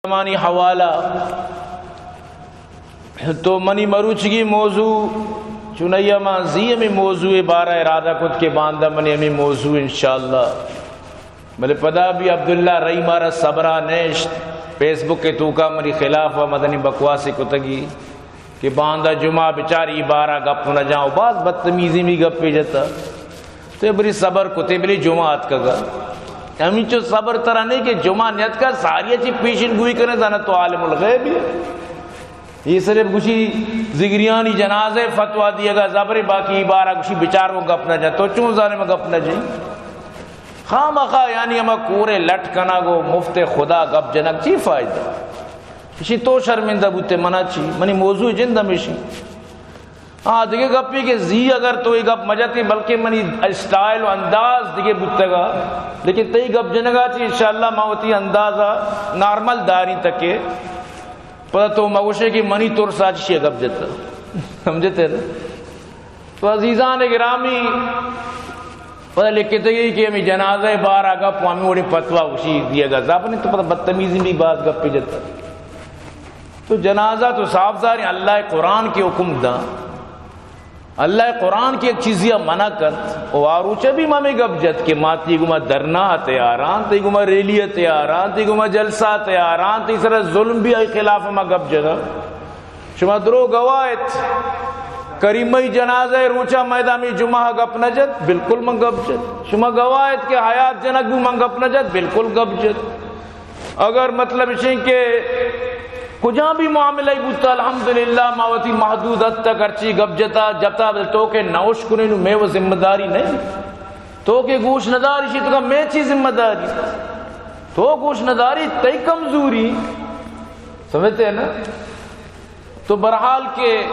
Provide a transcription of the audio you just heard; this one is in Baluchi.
زمانی حوالہ۔ تو منی مروچگی موضوع چنیا، ما زی ہمیں موضوع بارہ ارادہ کت کہ باندا منی ہمیں موضوع انشاءاللہ۔ بلے پدا بھی عبداللہ رئی مارا صبرا نیشت، فیس بک کے توکا منی خلاف و مدنی بکواسی کتگی کہ باندا جمعہ بچار ای بارہ گپ نہ جاں، و باز بدتمیزی می گپے جتا۔ تے بری صبر کتے، بلی جمعہ اتکگا۔ ہمینچو صبر ترا نہیں کہ جمعہ نیتکا، ساری چی پیشن گوئی کرنے، زانا تو عالم الغیب ہے۔ یہ صرف گوشی زگریانی جنازہ فتوا دیگا زبر، باقی ای بارہ گوشی بچار کو گپ نہ جاں۔ تو چون زانے میں گپ نہ جاں؟ خامخا یعنی ہما کورے لٹ کنگ و مفت خدا گپ جنگ چی فائدہ؟ اشی تو شرمندہ بوتے، منا چی؟ منی موضوع جند ہمیشی۔ ہاں، دگہ گپی کہ زی اگر تو یہ گپ مجتی، بلکہ منی اسٹائل و انداز دگہ بوتگا، لیکن تئی گپ جنگا چی انشاءاللہ ما وتی اندازہ نارمل داری تکے۔ پدا تو مگوشے کہ منی ترسا چی گپ جتا۔ سمجھتے نا؟ تو عزیزان گرامی، پدا لکھتگی کہ ہمیں جنازہ بارہ گپ و ہمیں وڑی فتوا گوشی دیگا۔ زبر نہیں تو پدا بدتمیزی بھی باز گپی جتا۔ تو جنازہ تو صاف ظاہر ہے، اللہ قرآن کے حکم دا۔ اللہ قرآن کی ایک چیزی منع کت۔ و آ روچہ بھی ما ہمیں گپ جت کہ ما تی گما دھرنا تیاراں، تی گما ریلی تیاراں، تی گما جلسہ تیاراں، تی سر ظلم بھی آئی خلاف ما گپ جتا۔ شما درو گواہ ات۔ کریمہ ای جنازہ روچا میدان جمعہ گپ نہ جت، بالکل من گپ جت۔ شما گواہ ات کہ حیات جنک بو، من گپ نہ جت، بالکل گپ جت۔ اگر مطلب اشیں کہ کجا بھی معاملہ ہی بوتا، الحمدللہ ما وتی محدود حد تک ہرچی گپ جتا، جتا، بل تو کہ نوش کنے نو میں وہ ذمہ داری نہیں۔ تو کہ گوش نداری شی تو میں چی ذمہ داری؟ تو گوش نداری، تئی کمزوری۔ سمجھتے ہیں نا؟ تو بہرحال کہ